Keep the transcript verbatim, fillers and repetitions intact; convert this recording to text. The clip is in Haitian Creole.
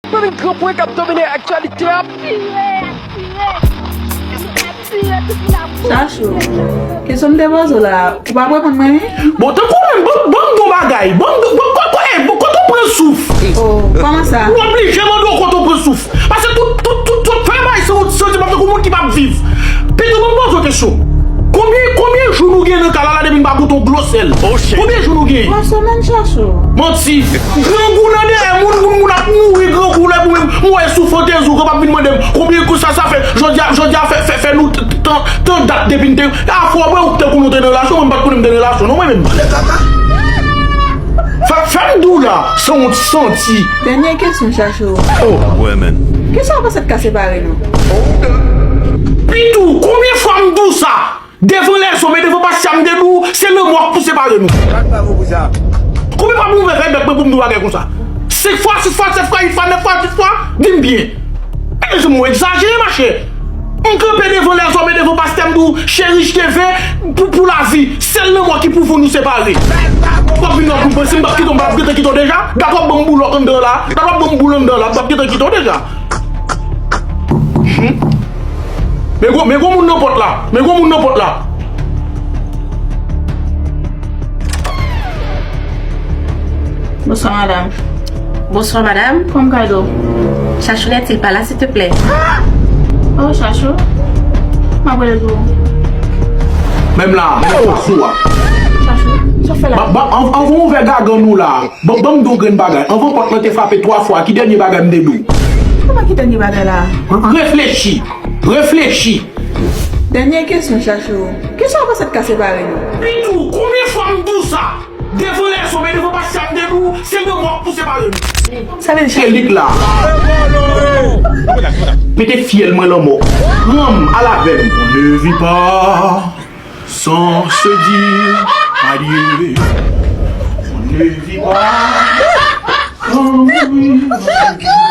Mwen vin gran pwen k ap domine aktyalite a. Chachou, kesyon m te poze w la, ou p ap reponn mwen, wi? Bon, tankou menm, bon, bon, bon bagay. Bon, bon, bon, kote, bon, kote w pran souf? Oh, kòman sa? Ou oblije mande w kote w pran souf. Paske tout, tout, tout, tout, fè bay se yon santiman tankou moun ki p ap viv. Pito, ban m poze w kesyon. Konbyen, konbyen jou nou gen nan kay la la depi n pa goute yon glo sèl? Konbyen jou nou gen? Twa semèn, Chachou. Manti. Grangou nan dèyè moun, moun, moun ap mouri grangou lè pou menm. Mwen sou fantezi w, w ap vin mande m konbyen kou sa, sa fè. Jodi a, jodi a fè, fè, fè nou t-, t-, tan, tan dat depi n te. Afwa, mwen ou te konnen w te nan relasyon, mwen m pa t konnen m te nan relasyon, non, mwen menm. Fè, fè m di w la, sanwont santi. Dènye kesyon, Chachou. Oh. Kisa w panse t ka separe nou? Pitou, konbyen fwa m di w sa? Devan lèzòm e devan pastè a, m te di w, se lanmò k pou separe nou. Konbyen fwa pou m ouvè fèy bèk mwen pou m di w bagay konsa? Senk fwa, sis fwa, sèt fwa, uit fwa, nèf fwa, dis fwa, di m byen. E se mwen egzajere, machè. M kanpe devan lèzòm e devan pastè, m di w, cheri, je te veux pou, pou lavi. Sèl lanmò ki pou nou separe. W ap vin nan group mwen, si m p ap kite w, m p ap gentan kite w deja. Dat w ap ban m boulòk anndan la. Dat w ap ban m boul anndan la, m p ap gentan kite w deja. Hmm. Men gwo, men gwo moun nan pòt la. Men gwo moun nan pòt la. Bonswa, madanm. Bonswa, madanm. Kòman kado? Chachou nètil pa la, silteplè? Oh, Chachou. M ap rele pou ou. Menm la, menm fason a. Chachou, sa w fè la? Ba, ba, an, anvan w ouvè gagann ou la. Bon, ban m di w grenn bagay. Anvan pòt lan te frape twa fwa, ki dènye bagay m te di w? Kòman ki dènye bagay la? Reflechi. Reflechi. Dènye kesyon, Chachou. Kisa w panse t ka separe nou? Pitou, konbyen fwa m di w sa? Devan lèzòm e devan pastè a, m te di w, se lanmò k pou separe nou. Sa vle di se lit la. Mete fyèl mwen lanmò. Pran m, al avè m. On ne vit pas sans se dire adieu. On ne vit pas sans mourir.